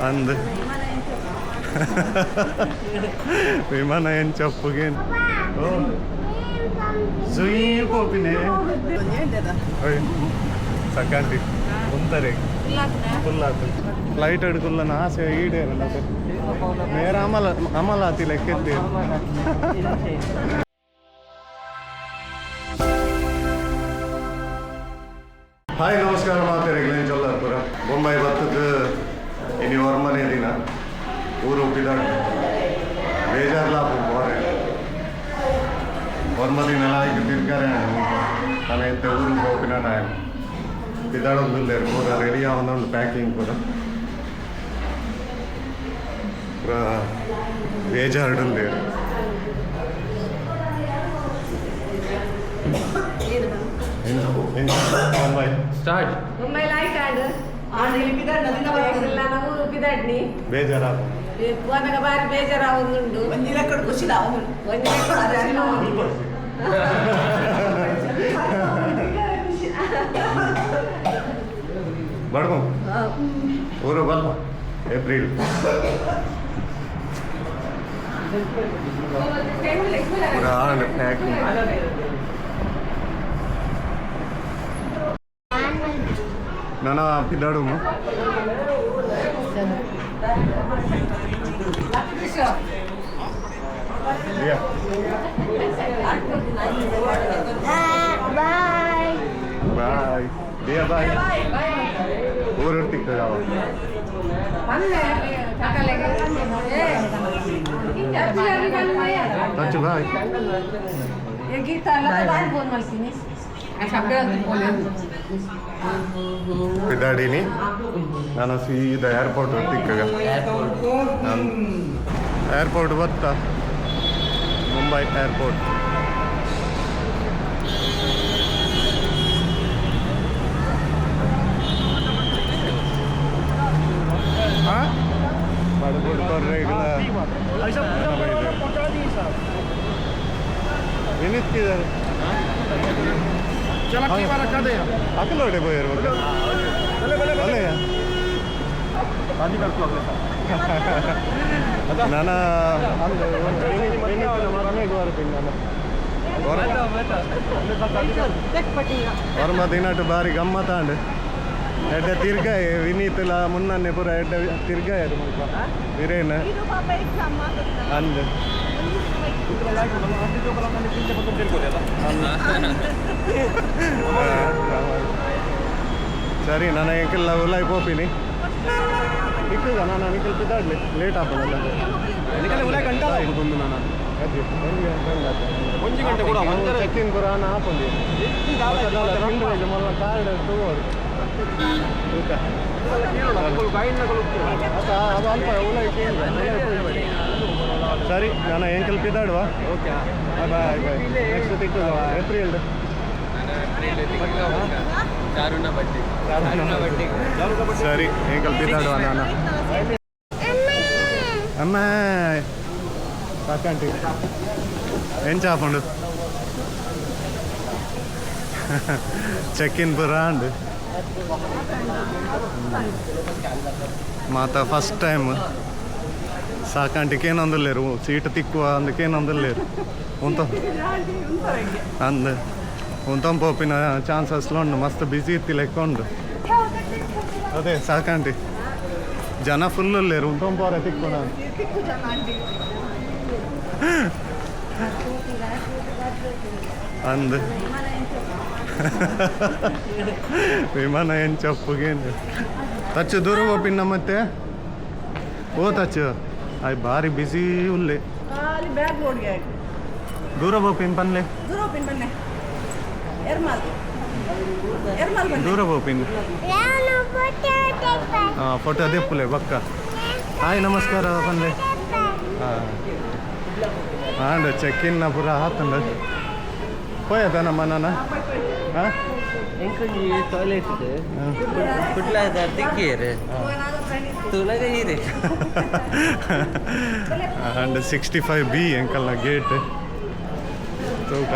ಅಂದ್ ವಿಮಾನ ಎಂಚಪ್ಪುಗೆ ಓ ಜುಯ್ ಪೋಪಿನೆ. ಓಯ್ ಸಕಾಂಟಿ ಉಂತಾರೆ ಫುಲ್ ಆತು. ಫ್ಲೈಟ್ ಹಿಡ್ಕೊಲ್ಲನ ಆಸೆ ಈಡೇರಲ್ಲ. ಮೇರ ಅಮಲ ಅಮಲಾತಿ ಲೆಕ್ಕೆತ್ತಿ. ಹಾಯ್, ನಮಸ್ಕಾರ. ಮಾತೆರೆಗ್ಲೇನ್ ಚೊಲ್ಲಾರ್ಪುರ. ಬೊಂಬೈ ಬತ್ತದ ಇನಿ ಒರ್ಮನೆ ದಿನ. ಊರು ಪಿದಾಡ್ ಬೇಜಾರ್ಲಾಪು ಬೋರೆ. ಒರ್ಮ ದಿನ ಲಾಯ್ಕ್ ತಿರ್ಗಾರೆ. ನಾನು ಎಂತ ಊರು ಪೋಪಿನ ಟೈಮ್. ಪಿದಾಡೊಂದುಲ್ಲೇರು ಪೂರ ರೆಡಿ ಆವೊಂದುಂಡು. ಪ್ಯಾಕಿಂಗ್ ಪೂರ ಪೂರ ಬೇಜಾರ್ಡುಲ್ಲೇರು. ಬೊಂಬೈ. ಸ್ಟಾರ್ಟ್. ಬೊಂಬೈ ಲಾಯ್ಕ್ ಆಂಡ್ ಊರು ಪಿದಾಡ್ನಿ. ಬೇಜಾರ. ಪೋನಗ ಬಾರಿ ಬೇಜಾರಾವೊಂದುಂಡು. ಒಂಜಿ ಲೆಕ್ಕಡ್ ಖುಷಿ ಆವೊಂದುಂಡು. ಒಂಜಿ ಲೆಕ್ಕಡ್. ಬಡ್ಗು ಊರು ಬಲ್ಪ ಏಪ್ರಿಲ್. ಪೂರ ಆಂಡ್ ಪ್ಯಾಕಿಂಗ್. ನನ್ನ ಪಿದಾಡು. Yeah. Bye. Bye Diya, bye. ಊರು ತಿಕ್ಕದಾವ. Touch bye. ಗೀತಾ ಫೋನ್ ಮಾಡ್ತೀನಿ. ಪಿದಾಡಿನಿ ನಾನು ಸೀದಾ ಏರ್ಪೋರ್ಟ್ ತಿಕ್ಕಗ. ಏರ್ಪೋರ್ಟ್ ಬತ್ತ, ಮುಂಬೈ ಏರ್ಪೋರ್ಟ್. ಹಾಂ, ಬಡಗುಡ್ ಕೊರ್ರೆಗಳ. ವಿನೀತ್ किधर? ಅಕಲೋಡೆ ಪೋಯರ್ ಬೊಕ್ಕ ಅಲ್ಲೇ. ನಾನ ನಾನು ವರ್ಮ ದಿನಟ್ ಬಾರಿ ಗಮ್ಮತ್ತಾಂಡ್. ಎಡ್ಡೆ ತಿರ್ಗಾಯ ವಿನೀತ್ಲ ಮುನ್ನನ್ನೆ ಪೂರ ಎಡ್ಡೆ ತಿರ್ಗಾಯರು ಮುಲ್ಪ ವಿರೇನ. ಅಂದ್. ಸರಿ, ನಾನು ಎಂಕೆಲ್ಲ ಉಲಾಯ್ ಪೋಪಿನಿ. ಇಕ್ಕಗ ನಾನು ನಿಖಲ್ ಪಿದಾಡ್ಲಿ, ಲೇಟ್ ಆಪುಂಡಲ್ಲ. ಅದೇ ಒಂಜಿ ಗಂಟೆ ಕೂಡ. ಚೆಕ್ ಇನ್ ಪೂರ ಆಪುಂಡು. ಮಲ್ಲ ಕಾರ್ಡ್ ತಗೋಡು. ತೂಕ ಅದು ಅಲ್ಪ ಉಲಾಯ್ ಕೇಂದ್ರ. ಸರಿ, ನಾನು ಎಂಕಲ್ ಪಿದಾಡುವ. ಓಕೆ. Bye bye. ನೆಕ್ಸ್ಟ್ ತಿಕ್ಕುದ ಏಪ್ರಿಲ್. ಚಾರುಣ ಬಡ್ಡಿ. ಸರಿ, ಎಂಕಲ್ ಪಿದಾಡುವ ನಾನು. ಅಮ್ಮ ಸಾಕಂಟಿ ಎಂಚ ಆಪುಂಡು? ಚೆಕ್ ಇನ್ ಪೂರ ಆಂಡ್. ಮಾತ ಫಸ್ಟ್ ಟೈಮ್ ಸಾಕಂಟಿಗೆ ಏನೊಂದುಲ್ಲೇರು. ಸೀಟ್ ತಿಕ್ಕುವ ಅಂದಕ್ಕೇನೊಂದುಲ್ಲೇರು. ಉಂತ ಅಂದ್ ಉಂತಂ ಪೋಪಿನ ಚಾನ್ಸಸ್ ಉಂಡು. ಮಸ್ತ್ ಬ್ಯುಸಿ ಇತ್ತಿ ಲೆಕ್ಕ ಉಂಡು. ಅದೇ ಸಾಕಂಟಿ ಜನ ಫುಲ್ ಉಲ್ಲೇರು. ಉಂತಂ ಪೋರೆ ತಿಕ್ಕುನ. ಅಂದ್ ವಿಮಾನ ಎಂಚಪ್ಪುಗೇನು. ತಚ್ಚು ದೂರ ಪೋಪಿನ ಮತ್ತೆ. ಓ ತಚ್ಚು, ಆಯ್ ಬಾರಿ ಬಿಸಿ ಉಲ್ಲೆ. ಖಾಲಿ ಬ್ಯಾಗ್ ಲೋಡ್ಗೆ. ದೂರ ಪೋಪಿನ ಪನ್ಲೆ. ದೂರ ಹೋಪಿನ್ ಬನ್ನೆ. ಎರ್ಮಾಲ್, ಎರ್ಮಾಲ್ ಬನ್ನೆ. ದೂರ ಪೋಪಿನ. ನಾನು ಫೋಟೋ ತೆಪ್ಪ. ಹಾಂ, ಫೋಟೋ ದೆಪ್ಪುಲೆ ಬಕ್ಕ. ಹಾಯ್, ನಮಸ್ಕಾರ ಪನ್ಲೆ. ಹಾಂ, ಆಂಡ್ ಚೆಕ್ ಇನ್ ಪೂರ ಆತಂಡ. ಪೋಯದ ನಮ್ಮ ನಾನ. ಹಾಂ. ಎಂಕೊಂಜಿ ಟಾಯ್ಲೆಟ್ ಕುಡ್ಲ ತಿಕ್ಕಿಯರು ತುನಗ ಇದೆ. ಆ್ಯಂಡ್ 65B ಎಂಕಲ್ನ ಗೇಟ್. ತೂಕ,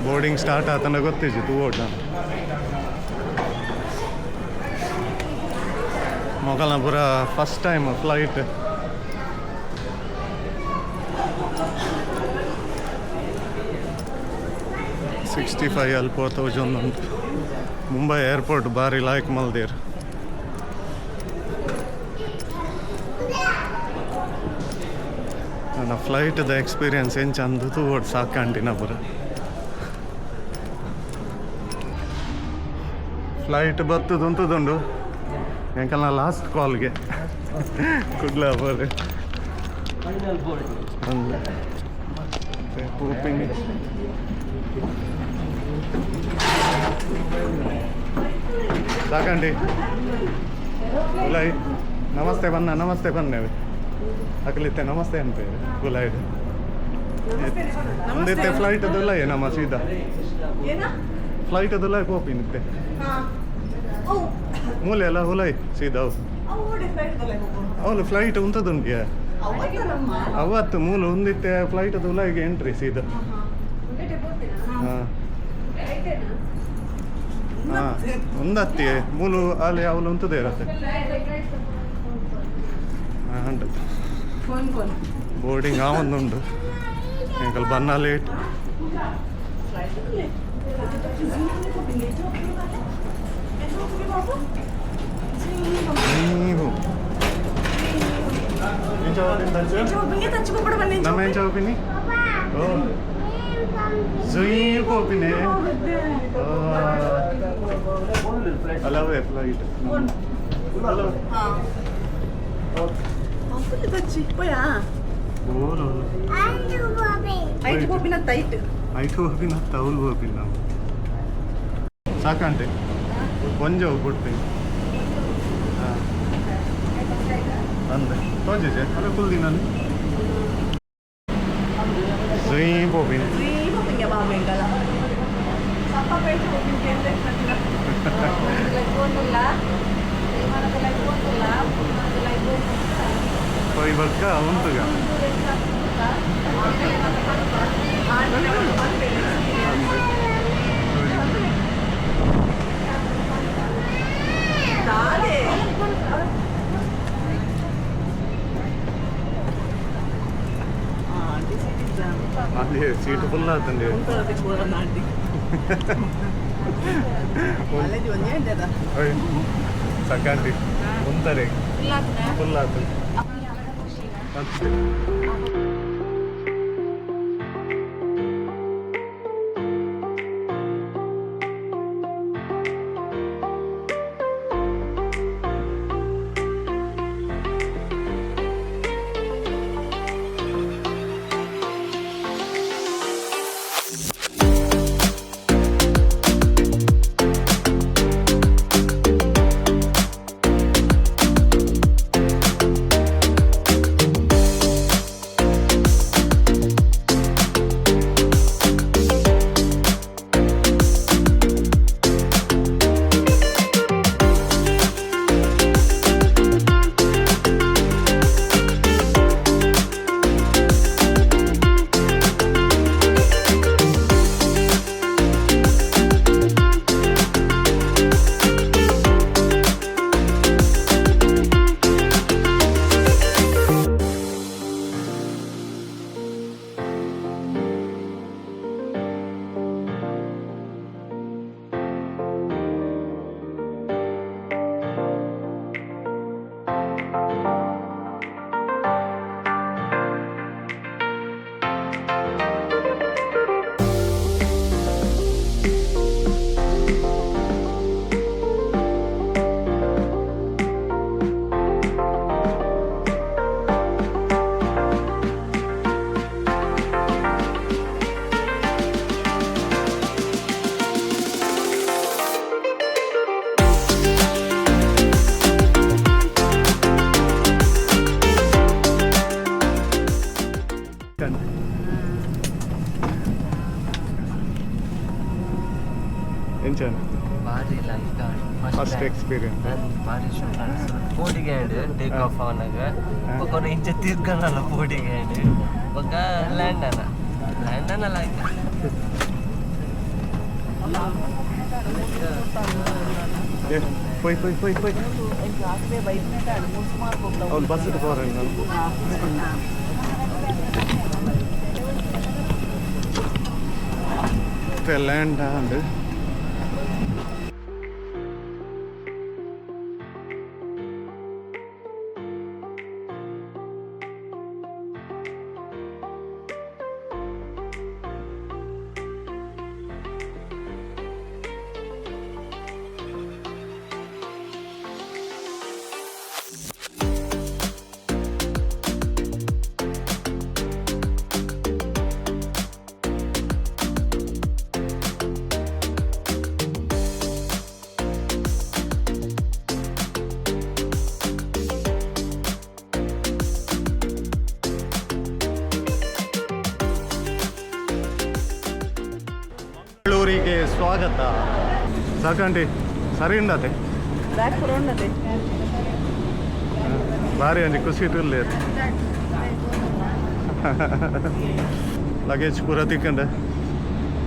ಬೋರ್ಡಿಂಗ್ ಸ್ಟಾರ್ಟ್ ಆತನ ಗೊತ್ತಿಜ್ಜಿ. ತೂವೋಡ್ ನಾನು. ಮೊಗಲ್ನ ಪೂರ first time flight 65 ಅಲ್ಪ ತೌಸಂಡ್ ಉಂಟು. ಮುಂಬೈ ಏರ್ಪೋರ್ಟ್ ಬಾರಿ ಲಾಯ್ಕ್ ಮಲ್ದೇರ್. ನನ್ನ ಫ್ಲೈಟ್ದ ಎಕ್ಸ್ಪೀರಿಯನ್ಸ್ ಎಂಚ ಅಂದು ತೂವೊಡು ಸಾಕಂಡಿನ ಪೂರ. ಫ್ಲೈಟ್ ಬತ್ತದು ಉಂತದುಂಡು ಎಂಕಲ್ನ ಲಾಸ್ಟ್ ಕಾಲ್ಗೆ ಕುಡ್ಲ ಬೋರೆ. Final board. ಅಂದ್ ಪೋಪಿನಿ. ಸಾಕಂಡಿ ಗುಲಾಯಿ ನಮಸ್ತೆ ಬನ್ನ, ನಮಸ್ತೆ ಬನ್ನೆ ಅಕಲಿತ್ತೆ ನಮಸ್ತೆ ಅನ್ಪೇರು ಗುಲಾಯ್ಡ್ ಒಂದಿತ್ತೆ ಫ್ಲೈಟ್ ಅದೆಲ್ಲ ನಮ್ಮ ಸೀದಾ ಏನ ಫ್ಲೈಟ್ ಅದೆಲ್ಲ ಪೋಪಿನಿತ್ತೆ. ಹಾ ಓ. ಮೂಲೆ ಎಲ್ಲ ಹುಲೈ ಸೀದಾ ಅವು. ಅವು ಓಡಿ ಫ್ಲೈಟ್ ದೊಲೆ ಹೋಗು. ಅವಳು ಫ್ಲೈಟ್ ಉಂತದುಂಡಿಯ. ಅವತ್ತನಮ್ಮ. ಅವತ್ತು ಮೂಲ ಉಂದಿತ್ತೆ ಫ್ಲೈಟ್ ಉಲಾಯಿಗೆ ಎಂಟ್ರಿ ಸೀದಾ. ಹಾಂ ಹಾಂ ಉಂದತ್ತಿ ಮೂಲು ಅಲ್ಲಿ ಅವಳು ಉಂತದೇ ಇರತ್ತೆ. ಉಂಟು. Phone phone. Boarding ಆ ಒಂದುಂಡು ಎಂಕಲ್ ಬನ್ನ ಲೇಟ್. ಫ್ಲೈಟ್ ದೊಲೆ ನೀವು ಎಂಚ ನಮ್ಮ ಎಂಚ ಹೋಪಿನಿ? ಓ ಜುಯ್ ಪೋಪಿನಿ. ಅಲ್ಲವೇ ಫ್ಲೈಟ್ ಅಲ್ಲ. ಓ ಐಟು ಹೋಪಿನ ತೌಲ್ ಹೋಪಿನ ನಾವು ಸಾಕಂಟೆ ಒಂಜೆ ಹೋಗ್ಬಿಡ್ತೀನಿ. ಹಾಂ ಅಂದೆ ತೋಜೆ ಅಲ್ಲ ಕುಲ್ದಿ ನಾನು ಜುಯ್ ಪೋಪಿನಿ. ಪೋಯ್ ಬಕ್ಕ ಉಂತುಗ. ಅಲ್ಲಿ ಸೀಟ್ ಫುಲ್ ಆತಂడి. ಸಕಾಂಟಿ ಉಂತಾರೆ ಫುಲ್ ಆತು. ಎಂಚ? ಬಾರಿ like. First experience. ಬಾರಿ ಪೋಡಿಗೆ ಟೇಕ್ ಆಫ್ ಅವನಾಗ ಬೊಕ್ಕ ಇಂಚ ತಿರ್ಗನಲ್ಲ ಪೋಡಿಗೆ ಬೊಕ್ಕ ಲ್ಯಾಂಡ್ ಅನ ಲ್ಯಾಂಡ್ ಅನಲ್ಲ ಆಯ್ತು. ಪೋಯ್ ಪೋಯ್ ಪೋಯ್ ಪೋಯ್. ಅವ್ನು ಬಸ್ ಪೋರೆ ನಾನು. ಲ್ಯಾಂಡ್ ಆಂಡ್. ಮಂಗಳೂರಿಗೆ ಸ್ವಾಗತ. ಸಾಕಂಟಿ, ಸರಿ ಉಂಡತೆ? ಬ್ಯಾಕ್ ಉಂಡತೆ. ಭಾರಿ ಒಂಜಿ ಖುಷಿ ಇರ್ಲಿ. ಲಗೇಜ್ ಪೂರ ತಿಕ್ಕಂಡೆ.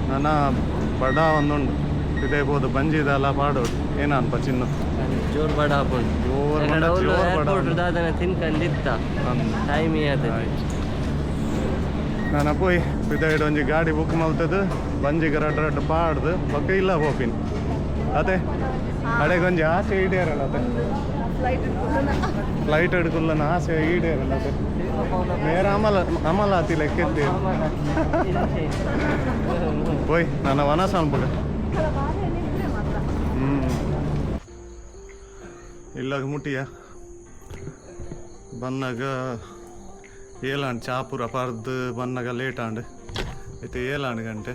ನನ್ನ ಬಡ ಒಂದುಂಡು, ಇದೇ ಬೋದು ಬಂಜಿದಲ್ಲ ಪಾಡೋಡು. ಏನನ್ಪ ಚಿನ್ನು? ಜೋರ್ ಬಡ ಆಪುಂಡು. ಜೋರ್ ಪಂಡ ಜೋರ್ ಬಡ. ಏರ್ಪೋರ್ಟ್ ದಾದನ ತಿನ್ಕಂದಿತ್ತ. ಅಂದ್. ಟೈಮ್ ಆತದೆ. ನಾನು ಪೋಯ್ ಪಿದಾಯ್ಡ್ ಒಂಜಿ ಗಾಡಿ ಬುಕ್ ಮಲ್ತದು, ಬಂಜಿಗೆ ರಡ್ಡ್ ರಡ್ಡ್ ಪಾಡ್ದು ಬೊಕ್ಕ ಇಲ್ಲ ಪೋಪಿನ್ ಅದೇ. ಅಡೆಗೊಂಜಿ ಆಸೆ ಈಡೇರಲ್ಲ ಅದೇ. ಫ್ಲೈಟ್. ಫ್ಲೈಟ್ ಹಿಡ್ಕೊಲ್ಲನ ಆಸೆ ಈಡೇರಲ್ಲ ಅದೇ. ನೇರ ಅಮಲ ಅಮಲ ಆತಿ ಲೆಕ್ಕಿದ್ದೆ. ಪೋಯ್, ನನ್ನ ವನಸ ಅನ್ಪುಗ. ಇಲ್ಲಾಗ ಮುಟ್ಟಿಯ. ಬನ್ನಾಗ ಏಲಾಂಡ್ ಚಾ ಪೂರ ಪರ್ದು ಬನ್ನಾಗ ಲೇಟ್ ಆಂಡ್. ಇತ್ತೆ ಏಲಾಂಡ್ ಗಂಟೆ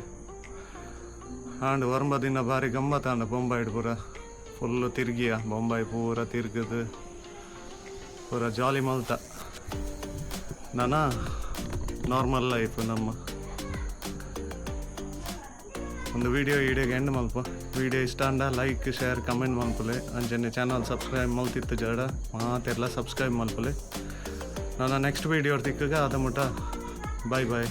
ಆಂಡ್. ಒರಂಬ ದಿನ ಬಾರಿ ಗಮ್ಮತ್ತಾಂಡ. ಬೊಂಬಾಯಿಡ್ ಪೂರ ಫುಲ್ಲು ತಿರ್ಗಿಯ. ಬೊಂಬಾಯಿ ಪೂರ ತಿರ್ಗದು ಪೂರ ಜಾಲಿ ಮಲ್ತ. ನನ ನಾರ್ಮಲ್ ಲೈಫ್ ನಮ್ಮ. ಒಂದು ವಿಡಿಯೋ ಈಡೆಗೆ ಎಂಡ್ ಮಲ್ಪ. ವಿಡಿಯೋ ಇಷ್ಟ ಅಂಡ ಲೈಕ್, ಶೇರ್, ಕಮೆಂಟ್ ಮಲ್ಪುಲೆ. ಅಂಚನೆ ಚಾನಲ್ ಸಬ್ಸ್ಕ್ರೈಬ್ ಮಲ್ತಿತ್ತು ಜಡ ಮಾತೆಲ್ಲ ಸಬ್ಸ್ಕ್ರೈಬ್ ಮಲ್ಪುಲೆ. ನಾನು ನೆಕ್ಸ್ಟ್ ವೀಡಿಯೋ ತಿಕ್ಕಗ. ಅದ ಮುಟ ಬಾಯ್ ಬಾಯ್.